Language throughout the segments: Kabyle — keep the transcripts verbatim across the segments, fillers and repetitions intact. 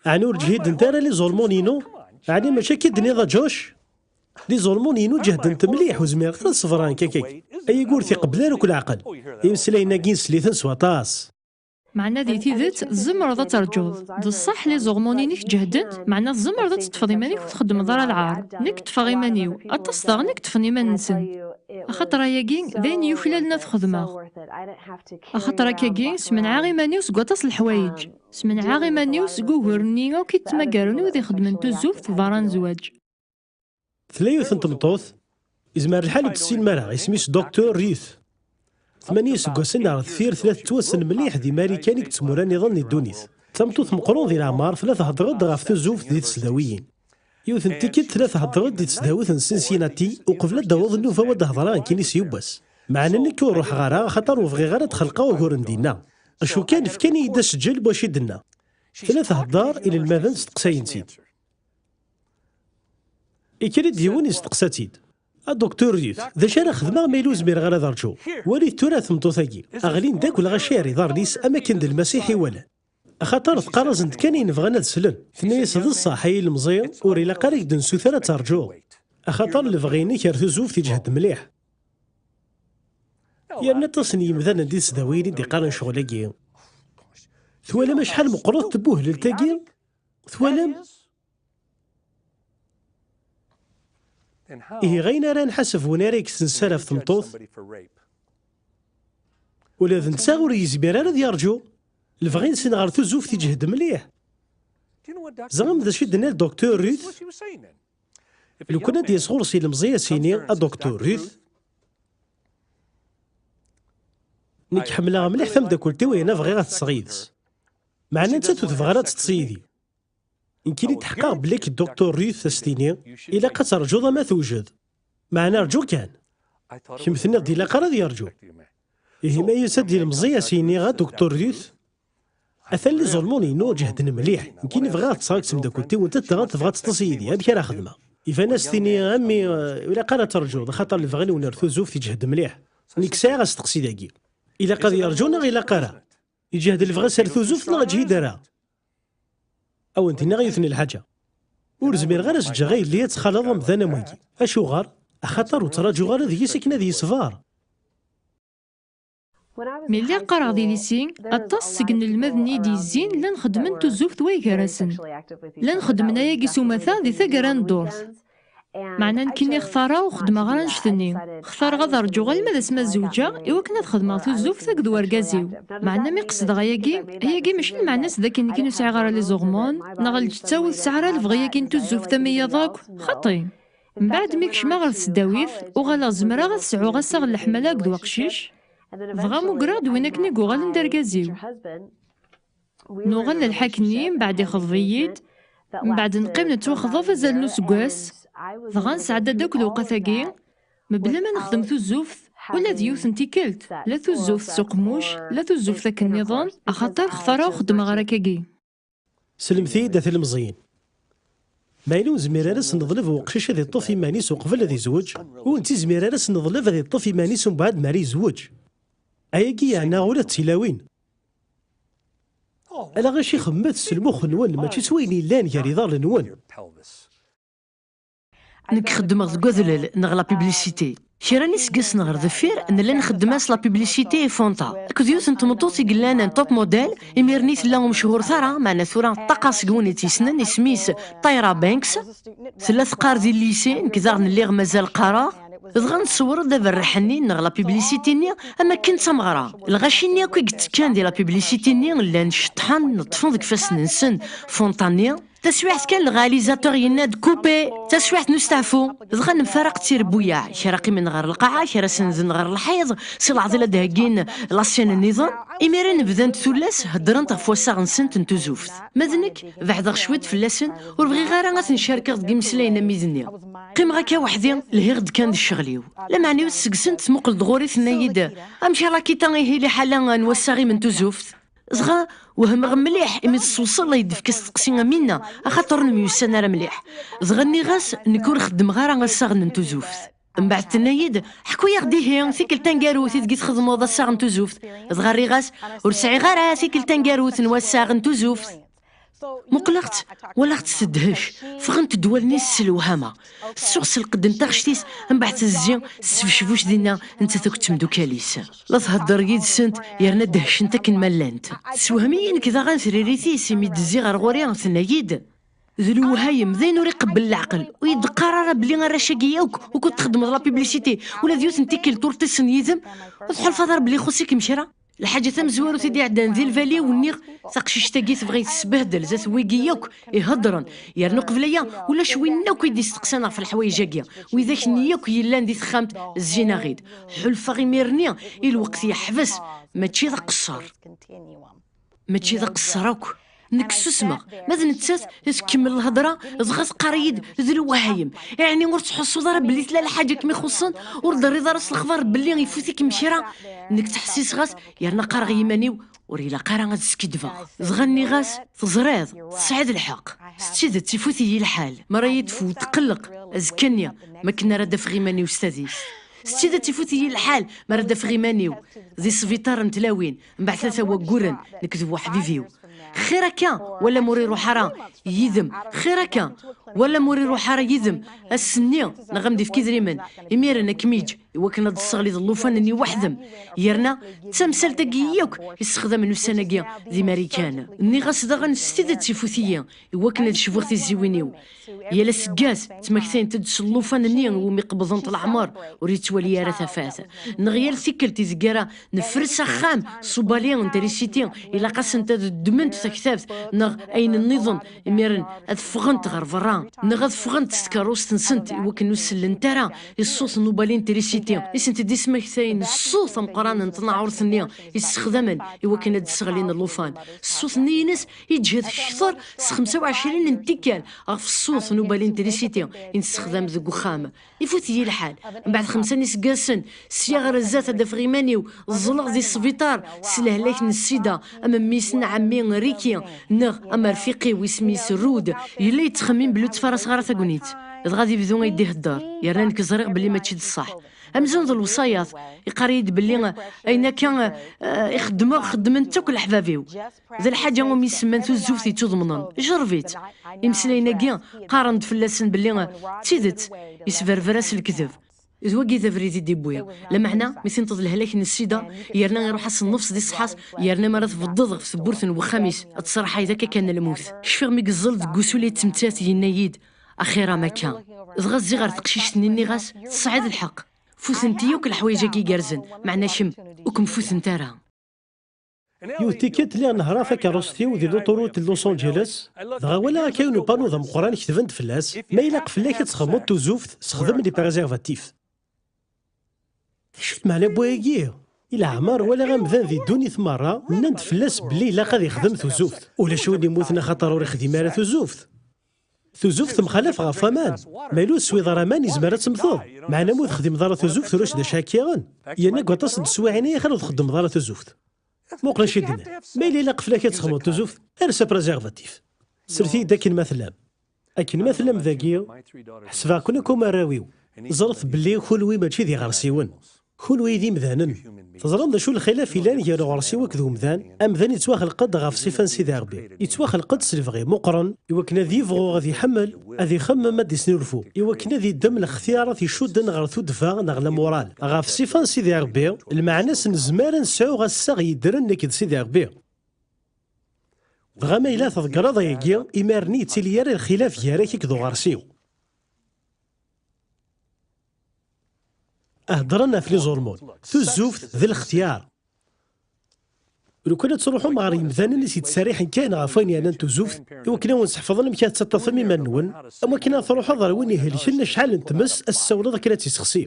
Ɛni ur ǧhident ara liẓulmun-inu? Ɛni mačči akka i d-tenniḍ a Josh? Liẓulmun-inu ǧehdent mliḥ, ur zmireɣ ara ad ṣebreɣ nekkakagi. Ayagi ur t-iqebbel ara akk leɛqel. Imeslayen-agi nsel-iten s waṭas. Meɛna di tidet tzemreḍ ad terǧuḍ. D ṣṣeḥ liẓulmun-inek ǧehdent, meɛna tzemreḍ ad teṭṭfeḍ iman-ik ur txeddmeḍ ara lɛar. Nekk ṭṭfeɣ iman-iw, aṭas daɣen i yeṭṭfen iman-nsen. Axaṭer ayagi d ayen yuklalen ad t-xedmeɣ. Axaṭer akkagi smenɛeɣ iman-iw seg waṭas n leḥwayeǧ. Smenɛeɣ iman-iw seg uguren-nni akk i ttmagaren wid ixeddmen tuzzuft berra n zzwaǧ. Tella yiwet n tmeṭṭut, izmer lḥal ur tt-tessinem ara, isem-is Doctor Ruth. Tmanya iseggasen ar deffir tella tettwassen mliḥ di Marikan akked tmura nniḍen di ddunit. D tameṭṭut meqqren di leɛmer, tella thedder-d ɣef tuzzuft di tesdawiyin. Yiwet n tikkelt tella thedder-d di tesdawit n Cincinnati uqbel ad d-taweḍ nnuba-w ad d-hedreɣ nekkini s yiwwas. Meɛna nekk ur ruḥeɣ ara axaṭer ur bɣiɣ ara ad xelqeɣ uguren dinna. Acu kan, fkan-iyi-d aseǧǧel n wacu i d-tenna. Tella thedder, inelmaden steqsayen-tt-id. Ikker-d yiwen isteqsa-tt-id. A Doctor Ruth, d acu ara xedmeɣ ma yella ur zmireɣ ara ad rǧuɣ? Walit tura tameṭṭut-agi. Ɣlin-d akk lɣaci ar iḍarren-is am akken d Lmasiḥ i walan. Axaṭer teqqar-asen-d kan ayen bɣan ad slen. Tenna-yas d ṣṣeḥ ay ilemẓi, ur ilaq ara k-d-nessuter ad terǧuḍ. Axaṭer lebɣi-inek ar tuzzuft iǧhed mliḥ. Yerna aṭas n yimdanen di tesdawiyin i d-iqqaren ccɣel-agi. Twalam acḥal meqqret tbuhlelt-agi? Twalam? Ihi ɣayen ara nḥaseb win ara yekksen sser ɣef tmeṭṭut? Ula d netta ur yezmir ara ad yerǧu. Lebɣi-nsen ɣer tuzzuft iǧhed mliḥ. Teẓram d acu i d-tenna Doctor Ruth? Lukan ad d-yas ɣur-s ilemẓi a s-yini a Doctor Ruth, nekk ḥemmleɣ mliḥ tameddakelt-iw yerna bɣiɣ ad ṭṭseɣ yid-s. Meɛna nettat ur tebɣi ara ad teṭṭes yid-i. Nekkini tḥeqqeɣ belli k Doctor Ruth a s-tini ilaq ad terǧuḍ ama tewjed. Meɛna rǧu kan. Kemm tenniḍ-d ilaq ara ad yerǧu. Ihi ma yusa-d ilemẓi a s-yini a Doctor Ruth, atan liẓulmun-inu ǧehden mliḥ. Nekkini bɣiɣ ad ṭṭseɣ akked tmeddakelt-iw, nettat daɣen tebɣa ad teṭṭes yid-i. Amek ara xedmeɣ? Iban a s-tini a mmi, eh, ilaq ara terǧuḍ axaṭer lebɣi-nwen ar tuzzuft iǧhed mliḥ. Nekk sɛiɣ asteqsi dagi. Ilaq ad yerǧu neɣ ilaq ara? Iǧhed lebɣi-s ar tuzzuft neɣ ur yeǧhid ara? A wen-d-iniɣ yiwet n lḥaǧa. Ur zmireɣ ara ad s-ǧǧeɣ a yelli ad txaleḍ amdan am wagi. Acuɣer? Axaṭer ur ttraǧuɣ ara deg-s akken ad yesber. Mi lliɣ qqareɣ di lisi, aṭas seg inelmaden i d-yezzin llan xeddmen tuzzuft way gar-asen. Llan xeddmen ayagi s umata di taggara n ddurt. Meɛna nekkini xtareɣ ur xeddmeɣ ara annect-nni. Xtareɣ ad rǧuɣ alma d asmi ad zewǧeɣ i wakken ad xedmeɣ tuzzuft akked wergaz-iw. Meɛna mi qesdeɣ ayagi, ayagi mačči lmeɛna-s d akken nekkini ur sɛiɣ ara liẓuɣmun, neɣ lǧetta ur tesɛi ara lebɣi-agi n tuzzuft am wiyaḍ akk. Xaṭi! Mbeɛd mi kecmeɣ ɣer tesdawit, uɣaleɣ zemreɣ ad sɛuɣ assaɣ n leḥmala akked weqcic, dɣa mmugreɣ-d win akken i yuɣalen d argaz-iw. Nuɣal lḥak-nni, mbeɛd ixḍeb-iyi-d, mbeɛd neqqim nettwaxḍeb azal n useggas, dɣa nesɛedda-d akk lewqat-agi, mebla ma nexdem tuzzuft, ula d yiwet n tikkelt, la tuzzuft s uqemmuc, la tuzzuft akken nniḍen, axaṭer xtareɣ ur xeddmeɣ ara akkagi. Slemt-iyi-d a tilemẓiyin. Ma yella ur nezmir ara ad s-neḍleb i uqcic ad iṭṭef iman-is uqbel ad izweǧ, ur nettizmir ara ad s-neḍleb ad iṭṭef iman-is umbeɛd mi ara izweǧ. Ayagi yeɛna ula d tilawin. Ala ɣaci xemmet s lmux-nwen, mačči s wayen yellan gar iḍarren-nwen. Nekk xeddmeɣ deg wadlel neɣ la publicité. Kra n iseggasen ɣer deffir, nella nxeddem-as la publicité i Fanta. Akked yiwet n tmeṭṭut i yellan n top model, imir-nni tella ur mechuret ara, meɛna tura ṭṭaqa seg-wen i tt-yessnen, isem-is Tyra Banks. Tella teqqar di lycée, nekk daɣen lliɣ mazal qqareɣ. Dɣa nṣewwer-d aberreḥ-nni neɣ la publicité-nni am akken d tameɣra. Lɣaci-nni akk i yettekkan di la publicité-nni llan ceṭṭḥen, neṭṭfen deg ifassen-nsen Fanta-nni. Taswiɛt kan lɣalizatur yenna-d coupé, taswiɛt n usteɛfu. Dɣa nemfaraq d tirbuyaɛ, kra qqimen ɣer lqaɛa, kra senden ɣer lḥiḍ, si leɛḍil ad d-heggin la scène nniḍen. Imiren bdant tullas heddrent ɣef wassaɣ-nsent n tuzuft. Ma d nekk, beɛdeɣ cwiṭ fell-asen, ur bɣiɣ ara ad ten-cerkeɣ deg imeslayen am wid-nni. Qqimeɣ akka weḥd-i, lhiɣ-d kan d ccɣel-iw. Lameɛna yiwet seg-sent tmuqel-d ɣur-i, tenna-yi-d: "Amek a Lakita, ihi liḥala n wassaɣ-im n tuzuft?" Dɣa wehmeɣ mliḥ imi tessewṣel ad yi-d-tefk asteqsi am winna, axaṭer ur nemyussan ara mliḥ. Dɣa nniɣ-as: "Nekk ur xeddmeɣ ara assaɣen n tuzuft." Mbeɛd tenna-yi-d: "Ḥku-yaɣ-d ihi tikkelt taneggarut ideg i txedmeḍ assaɣ n tuzuft." Dɣa rriɣ-as: "Ur sɛiɣ ara tikkelt taneggarut n wassaɣ n tuzuft." Muqleɣ-tt, walaɣ-tt tedhec, ffɣent-d wallen-is s lewhama. Tsuɣ s lqedd n taɣect-is, mbeɛd tezzi s tebecbuct dinna, nettat akked temdukal-is. La thedder yid-sent, yerna dehcent akken ma llant. Tessewhem-iyi nekk daɣen tririt-is, imi d-tezzi ɣer ɣur-i, tenna-yi-d: "D lewhayem, d ayen ur iqebbel leɛqel, ur yi-d-qqar ara belli arrac-agi yakk ukud txeddmeḍ la publicité, ula d yiwet n tikkelt ur ṭṭisen yid-m, ur tḥulfaḍ ara belli ixuṣ-ikem kra?" Lḥaǧa tamezwarut i d-iɛeddan di lbal-iw, nniɣ: "Taqcict-agi tebɣa tessebhedel zdat wigi yakk iheddren." Yernu qbel aya, ulac win akk i d-isteqsan ɣef leḥwayeǧ-agi. Widak-nni yakk yellan di texxamt zzin-aɣ-id. Ḥulfaɣ imir-nni i lweqt yeḥbes, mačči d aqeṣṣer. Mačči d aqeṣṣer akk. Nekk ssusmeɣ. Ma d nettat, tkemmel lhedra, dɣa teqqar-iyi-d: "D lewhayem. Ɛni ur tettḥussuḍ ara belli tella lḥaǧa kem-ixuṣṣen? Ur d-terriḍ ara s lexbar belli ifut-ikem kra?" Nekk ttḥessiseɣ-as, yerna qqareɣ i yiman-iw: "Ur ilaq ara ad skiddbeɣ." Dɣa nniɣ-as: "Teẓriḍ, tesɛiḍ lḥeqq. S tidet ifut-iyi lḥal. Mi ara yi-d-tfut, tqelleq. Azekka-nni, makken ara d-afeɣ iman-iw s tadist. S tidet ifut-iyi lḥal mi ara d-afeɣ iman-iw di sbiṭar n tlawin, mbeɛd tlata wagguren, nekk d weḥbib-iw. Xir akka, wala ma ur iruḥ ara yid-m. Xir akka, wala ma ur iruḥ ara yid-m. Ass-nni, neɣ am d-ifk idrimen, imiren ad kem-iǧǧ, iwakken ad d-tesseɣliḍ llufan-nni weḥd-m." Yerna d tamsalt-agi yakk i ssexdamen ussan-agi di Marikan. Nniɣ-as daɣen: "S tidet ifut-iyi, iwakken ad cbuɣ tiziwin-iw." Yal aseggas, ttmektayent-d s llufan-nni iwumi qebḍent leɛmer, ur yettwali ara tafat. Neɣ yal tikkelt izeg ara nefres axxam s ubali n trisiti, ilaq-asent ad ddment taktabt neɣ ayen nniḍen, imiren ad ffɣent ɣer berra, neɣ ad ffɣent s tkeṛṛust-nsent iwakken ur sellent ara i ṣṣut n ubali n trisiti i sent-id-ismaktayen ṣṣut ameqqran n tnaɛurt-nni i ssexdamen iwakken ad d-sseɣlin llufan. Ṣṣut-nni-ines yeǧhed kter s xemsa u ɛecrin n tikkal ɣef ṣṣut n ubali n trisiti i nessexdam deg uxxam. Ifut-iyi lḥal. Mbeɛd xemsa n yiseggasen, sya ɣer zdat ad d-afeɣ iman-iw ẓẓleɣ di sbiṭar s lehlak n ssida, am mmi-s n ɛemmi Ricky, neɣ am rfiq-iw isem-is Rude, yella yettxemmim belli ur ttfaraseɣ ara tagnit. Dɣa ad ibdu ad yi-d-ihedder, yerna nekk ẓriɣ belli mačči d ṣṣeḥ. Amzun d lewṣayat, iqqar-iyi-d belli, eh, ayen akka, eh, i xeddmeɣ, xeddmen-tt akk leḥbab-iw. D lḥaǧa umi semman tuzzuft yettuḍemnen. Jerreb-itt. Imeslayen-agi qqaren-d fell-asen belli d tidet, yesberber-as lekdeb. D wagi i d abrid i d-iwwi. Lameɛna, mi tenṭeḍ lehlak n ssida, yerna iruḥ-as nnefs di ṣṣeḥḥa-s, yerna mi ara tbeddeḍ ɣef tewwurt n wexxam-is, ad tserḥayeḍ akka kan lmut. Cfiɣ mi yeẓẓel deg wusul i d-temttat, yenna-yi-d: "Axir-am akka." Dɣa zziɣ ɣer teqcict-nni, nniɣ-as: "Tesɛiḍ lḥeqq. Futent-iyi akk leḥwayeǧ-agi igerrzen, meɛna kemm ur kem-futent ara." Yiwet tikkelt, lliɣ nehhreɣ takeṛṛust-iw di l'autoroute n Los Angeles, dɣa walaɣ akka yiwen upanu d ameqqran ketben-d fell-as: "Ma ilaq fell-ak ad txedmeḍ tuzuft, sexdem les préservatifs." Tekcef meɛna n wayagi? I leɛmer walaɣ amdan di ddunit merra nnan-d fell-as belli ilaq ad ixdem tuzuft. Ulac win immuten axaṭer ur ixdim ara tuzuft. Tuzuft temxalaf ɣef waman. Ma yella ur teswiḍ ara aman, yezmer ad temmteḍ. Meɛna ma ur texdimeḍ ara tuzuft, ulac d acu ara k-yaɣen. Yerna deg waṭas n teswiɛin-a, axir ur txeddmeḍ ara tuzuft. Muqel acu i d-nnan. Ma yella ilaq fell-ak ad txedmeḍ tuzuft, ales apréservatif. Slet-iyi-d akken ma tellam. Akken ma tellam dagi, ḥesbeɣ-ken akk am arraw-iw. Ẓret belli kunwi mačči d iɣersiwen. Kunwi d imdanen. Teẓram d acu lxilaf yellan gar uɣersiw akked umdan? Amdan yettwaxleq-d ɣef ṣṣifa n Sidi Ṛebbi. Yettwaxleq-d s lebɣi meqqren, iwakken ad yebɣu, ad iḥemmel, ad ixemmem, ad isnulfu, iwakken ad yeddem lextiyarat icudden ɣer tuddfa neɣ lamural. Ɣef ṣṣifa n Sidi Ṛebbi, lmeɛna-s nezmer ad nesɛu assaɣ yeddren nekk d Sidi Ṛebbi. Dɣa ma yella tḍeggreḍ ayagi, imir-nni yettili ara lxilaf gar-ak akked uɣersiw. Heddren ɣef les hormones. Tuzzuft d lextyar. Lukan ad truḥum ɣer yemdanen i s-yettserriḥen kan ɣef wayen yeɛnan tuzzuft, iwakken ad wen-sḥefḍen amek ad tettaṭṭafem iman-nwen, am wakken ad truḥeḍ ɣer win ihelken acḥal n tmes, ad s-tessawleḍ akken ad tt-issexsi.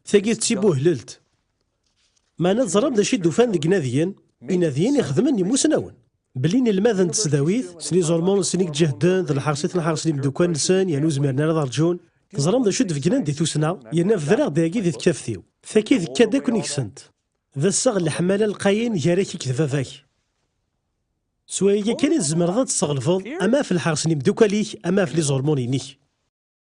Tagi d tibuhlelt. Meɛna teẓram d acu i d-ufan deg inadiyen? Inadiyen ixedmen imusnawen. Belli inelmaden n tesdawit, s les hormones-nsen i yeǧǧehden, d lḥers i ten-ḥersen imeddukal-nsen, yerna ur zmiren ara ad rǧun. Teẓram d acu d-beggnen di tussna? Yerna bedreɣ-d ayagi di tekkaft-iw. Tagi tekka-d akk nnig-sent. D assaɣ n leḥmala lqayen gar-ak akked baba-k. S wayagi kan i tzemreḍ ad tesseɣlbeḍ ama ɣef lḥers n imeddukal-ik, ama ɣef les hormones-inek.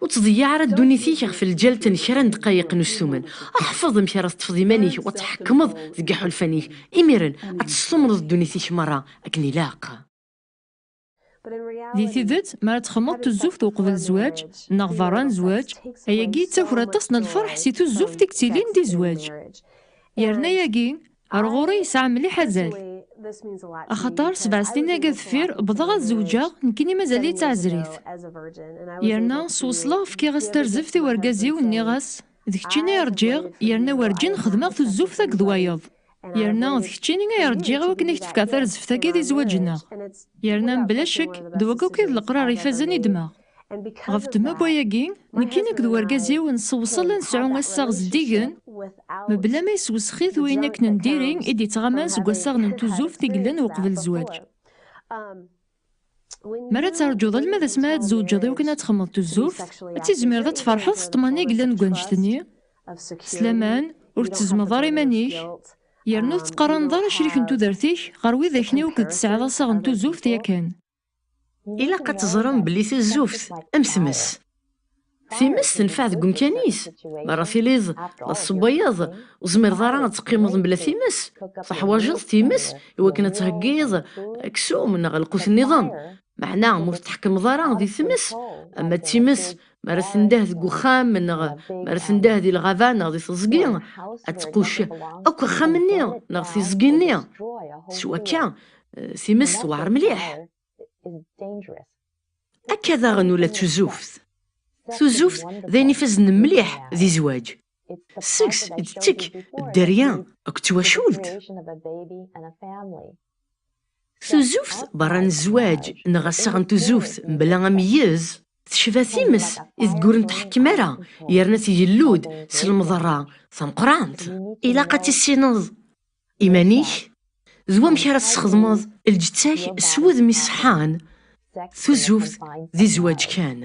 Ur ttḍeyyiɛ ara ddunit-ik ɣef lǧal n kra n ddqayeq n ustumen. Ḥfeḍ amek ara teṭṭfeḍ iman-ik u ad tḥekmeḍ deg iḥulfan-ik. Imiren, ad testumneḍ ddunit-ik merra akken ilaq. Di tidet, mi ara txedmeḍ tuzzuft uqbel zzwaǧ, neɣ berra n zzwaǧ, ayagi yettaker aṭas n lferḥ si tuzzuft i yettilin di zzwaǧ. Yerna ayagi, ar ɣur-i yesɛa mliḥ azal. Axaṭer sebɛa snin-agi deffir, wwḍeɣ ad zewǧeɣ, nekkini mazal-iyi d taɛezrit. Yerna swesleɣ, fkiɣ-as tarzeft i wergaz-iw, nniɣ-as, d keččini ay rǧiɣ, yerna werǧin xedmeɣ tuzzuft akked wayeḍ. Yerna d keččini ay rǧiɣ i wakken ad k-d-fkeɣ tarzeft-agi di zzwaǧ-nneɣ. Yerna mebla ccek, d wagi akk i d leqrar ifazen i ddmeɣ. Ɣef ddemma n wayagi, nekkini akked wergaz-iw nessewṣel ad nesɛu assaɣ zeddigen, mebla ma yeswesxi-t wayen akken n diri i d-yettɣaman seg wassaɣen n tuzzuft i yellan uqbel zzwaǧ. Mi ara terǧuḍ alma d asmi ara tzewǧeḍ i wakken ad txedmeḍ tuzzuft, ad tizmireḍ ad tferḥeḍ s ṭṭmana i yellan deg wannect-nni, s laman, ur tettezmiḍ ara iman-ik, yerna ur tettqaraneḍ ara acrik n tudert-ik ɣer widak-nni akked tesɛiḍ assaɣ n tuzzuft yakan. Ilaq ad teẓrem belli tuzzuft am tmes. Times tenfeɛ deg umkan-is. Mi ara tiliḍ la tessewwayeḍ, ur zmireḍ ara ad teqqimeḍ mebla times. Teḥwajeḍ times i wakken ad theggiḍ aksum neɣ lqut nniḍen. Meɛna ma ur tettḥekmeḍ ara di tmes, ama d times mi ara tendeh deg uxxam neɣ mi ara tendeh di lɣaba neɣ di teẓgi, ad tqucc akk axxam-nni neɣ tiẓgi-nni. S wakka, eh, times tewɛer mliḥ. Akka daɣen ula d tuzuft. Tuzuft d ayen ifazen mliḥ di zzwaǧ. Seg-s i d-tettekk dderya akked twacult. Tuzuft berra n zzwaǧ neɣ assaɣ n tuzuft mebla ameyyez tecba times i deg ur netḥekkem ara, yerna tgellu-d s lemḍerra tameqqrant. Ilaq ad tissineḍ iman-ik d wamek ara tesxedmeḍ lǧetta-k s wudem iṣeḥḥan. Tuzuft d zzwaǧ kan.